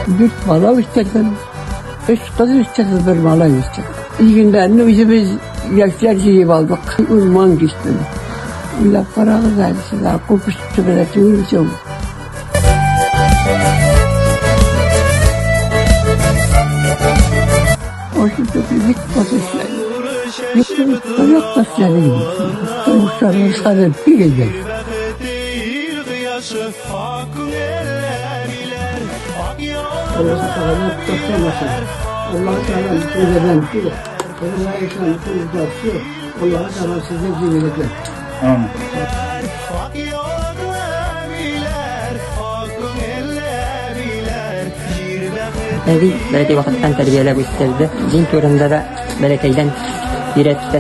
Дүрт бала үстердем. Өч кыз үстердем, бер малай үстердем. Игеннәрне үзебез яшьләр җыеп алдык. Урман кистем. Уйлап карагыз әле сез, күп эш төбенә түгел соң. Ошо бик аз эшләде. Юк, та эшләде. Тормышларыбыз хәзер бик әйбәт. Аллаһ Тәгалә ташламасын. Аллаһ Тәгалә бөтен бирә. Аллаһ Тәгалә Аллаһ Тәгалә сезгә җиңеллекләр. Амин. Әби бәләкәй вакыттан тәрбияләп үстерде. Дин турында да бәләкәйдән өйрәтте.